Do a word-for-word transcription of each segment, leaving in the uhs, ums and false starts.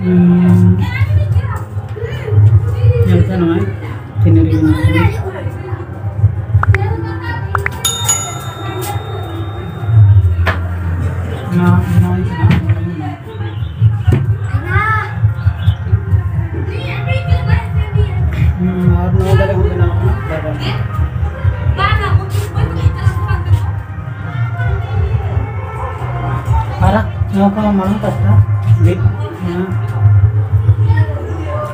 ᱦᱩᱸ᱾ ᱧᱮᱞ ᱯᱮ ᱱᱚᱜᱼᱚᱭ ᱛᱤᱱᱟᱹᱜ ᱨᱮ ᱢᱮᱱᱟᱜ ᱠᱚᱣᱟ᱾ ᱱᱚᱣᱟ ᱵᱮᱱᱟᱣ ᱦᱩᱭ ᱠᱟᱱᱟ᱾ ᱦᱩᱸ, ᱟᱨ ᱱᱚᱣᱟ ᱫᱟᱨᱮ ᱦᱚᱸ ᱵᱮᱱᱟᱣ ᱠᱟᱱᱟ ᱵᱟᱨ ᱵᱟᱨ᱾ ᱟᱨᱟᱜ ᱱᱚᱣᱟ ᱠᱚ ᱢᱟᱲᱟᱝ ᱯᱟᱥᱴᱟ ᱵᱷᱤᱛ, ᱚᱱᱟ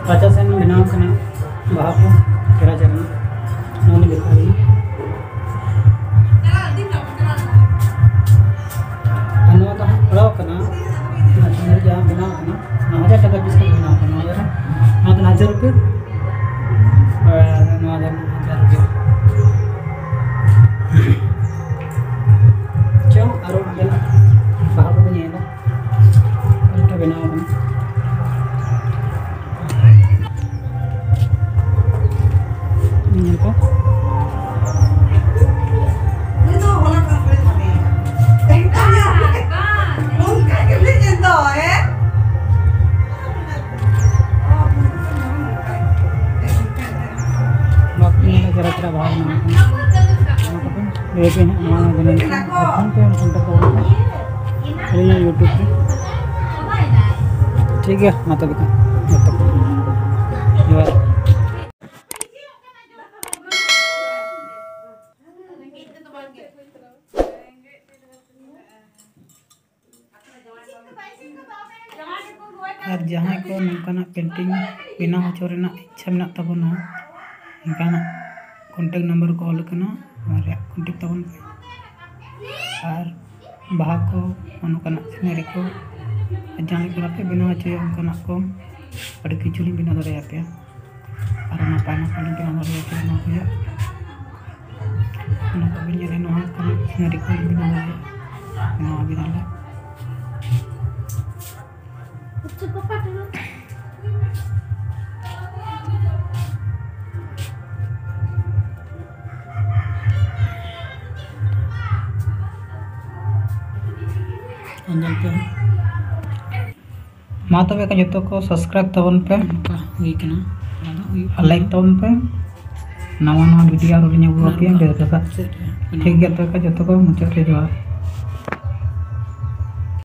ᱨᱟᱪᱟ ᱥᱮᱱ ᱵᱮᱱᱟᱣ ᱠᱟᱱᱟ ᱵᱟᱦᱟ ᱠᱚ ᱪᱮᱦᱨᱟ ᱪᱮᱦᱨᱟ᱾ ᱱᱚᱣᱟ ᱫᱚ ᱵᱮᱯᱟᱨ ᱜᱮ᱾ ᱟᱨ ᱱᱚᱣᱟ ᱫᱚ ᱦᱟᱸᱜ ᱯᱟᱲᱟᱣ ᱠᱟᱱᱟ, ᱚᱱᱟ ᱥᱤᱸᱫᱩᱨ ᱡᱟᱦᱟᱸ ᱵᱮᱱᱟᱣ ᱠᱟᱱᱟ, ᱚᱱᱟ ᱦᱟᱡᱟᱨ ᱴᱟᱠᱟ ᱯᱤᱥ ᱠᱟᱛᱮ ᱵᱮᱱᱟᱣ ᱠᱟᱱᱟ᱾ ᱱᱚᱣᱟ ᱫᱚ, ᱱᱚᱣᱟ ᱫᱚ ᱦᱟᱡᱟᱨ ᱨᱩᱯᱤᱭᱟ᱾ ᱟᱨ ᱱᱚᱣᱟ ᱫᱚ ᱦᱟᱡᱟᱨ ᱨᱩᱯᱤᱭᱟ᱾ ᱪᱚ, ᱟᱨᱚ ᱚᱸᱰᱮᱱᱟᱜ ᱵᱟᱦᱟ ᱠᱚᱵᱚᱱ ᱧᱮᱞᱟ᱾ ᱟᱨ ᱢᱤᱫᱴᱟᱝ ᱵᱮᱱᱟᱣ ᱠᱟᱱᱟ᱾ ᱧᱮᱞ ᱯᱮ᱾ ᱵᱟᱠᱤ ᱱᱚᱰᱮ ᱪᱮᱦᱨᱟ ᱪᱮᱦᱨᱟ ᱵᱟᱦᱟ ᱢᱮᱱᱟᱜᱼᱟ᱾ ᱚᱱᱟ ᱠᱚᱫᱚ ᱞᱟᱹᱭ ᱯᱮ ᱦᱟᱸᱜ, ᱱᱚᱣᱟ ᱡᱮᱢᱚᱱ ᱯᱷᱳᱱ ᱯᱮ ᱠᱚᱱᱴᱟᱠᱴ ᱠᱚ ᱟᱹᱞᱤᱧᱟᱜ YouTube ᱨᱮ᱾ ᱴᱷᱤᱠ ᱜᱮᱭᱟ, ᱢᱟ ᱛᱚᱵᱮ ᱠᱷᱟᱱ ᱡᱚᱛᱚ ᱠᱚ ᱡᱚᱦᱟᱨ᱾ ᱟᱨ ᱡᱟᱦᱟᱸᱭ ᱠᱚ ᱱᱚᱝᱠᱟᱱᱟᱜ ᱯᱮᱱᱴᱤᱝ ᱵᱮᱱᱟᱣ ᱦᱚᱪᱚ ᱨᱮᱱᱟᱜ ᱤᱪᱪᱷᱟᱹ ᱢᱮᱱᱟᱜ ᱛᱟᱵᱚᱱᱟ, ᱚᱱᱠᱟᱱᱟᱜ ᱠᱚᱱᱴᱮᱠᱴ ᱱᱟᱢᱵᱟᱨ ᱠᱚ ᱚᱞ ᱟᱠᱟᱱᱟ, ᱚᱱᱟ ᱨᱮᱭᱟᱜ ᱠᱚᱱᱴᱮᱠᱴ ᱛᱟᱵᱚᱱ ᱯᱮ᱾ ᱟᱨ ᱵᱟᱦᱟ ᱠᱚ, ᱱᱚᱝᱠᱟᱱᱟᱜ ᱥᱤᱱᱟᱨᱤ ᱠᱚ, ᱡᱟᱦᱟᱸ ᱞᱮᱠᱟᱱᱟᱜ ᱯᱮ ᱵᱮᱱᱟᱣ ᱦᱚᱪᱚᱭᱟ, ᱚᱱᱠᱟᱱᱟᱜ ᱠᱚ ᱟᱹᱰᱤ ᱠᱤᱪᱷᱩ ᱞᱤᱧ ᱵᱮᱱᱟᱣ ᱫᱟᱲᱮᱭᱟᱯᱮᱭᱟ᱾ ᱟᱨ ᱱᱟᱯᱟᱭ ᱱᱟᱯᱟᱭ ᱞᱤᱧ ᱵᱮᱱᱟᱣ ᱫᱟᱲᱮᱭᱟᱯᱮᱭᱟ ᱱᱚᱣᱟ ᱠᱚ ᱨᱮᱭᱟᱜ᱾ ᱚᱱᱟ ᱠᱚ ᱵᱤᱱ ᱧᱮᱞᱟ, ᱱᱚᱣᱟ ᱠᱚᱨᱮ ᱥᱤᱱᱟᱨᱤ ᱠᱚ ᱵᱮᱱᱟᱣ ᱫᱟᱲᱮᱭᱟᱜᱼᱟ᱾ ᱱᱚᱣᱟ ᱵᱮᱱᱟᱣ ᱞᱮ᱾ ᱧᱮᱞ ᱯᱮ᱾ ᱢᱟ ᱛᱚᱵᱮ ᱠᱷᱟᱱ ᱡᱚᱛᱚ ᱠᱚ subscribe ᱛᱟᱵᱚᱱ ᱯᱮ ᱱᱚᱝᱠᱟ ᱦᱩᱭ ᱠᱟᱱᱟ᱾ ᱚᱱᱟ ᱫᱚ ᱦᱩᱭᱩᱜ ᱟᱨ like ᱛᱟᱵᱚᱱ ᱯᱮ᱾ ᱱᱟᱣᱟ ᱱᱟᱣᱟ video ᱟᱨᱚ ᱞᱤᱧ ᱟᱹᱜᱩ ᱟᱯᱮᱭᱟ ᱵᱮᱥ ᱵᱮᱥᱟᱜ᱾ ᱪᱮᱫ ᱨᱮ? ᱴᱷᱤᱠ ᱜᱮᱭᱟ, ᱛᱚᱵᱮ ᱠᱷᱟᱱ ᱡᱚᱛᱚ ᱠᱚ ᱢᱩᱪᱟᱹᱫ ᱨᱮ ᱡᱚᱦᱟᱨ᱾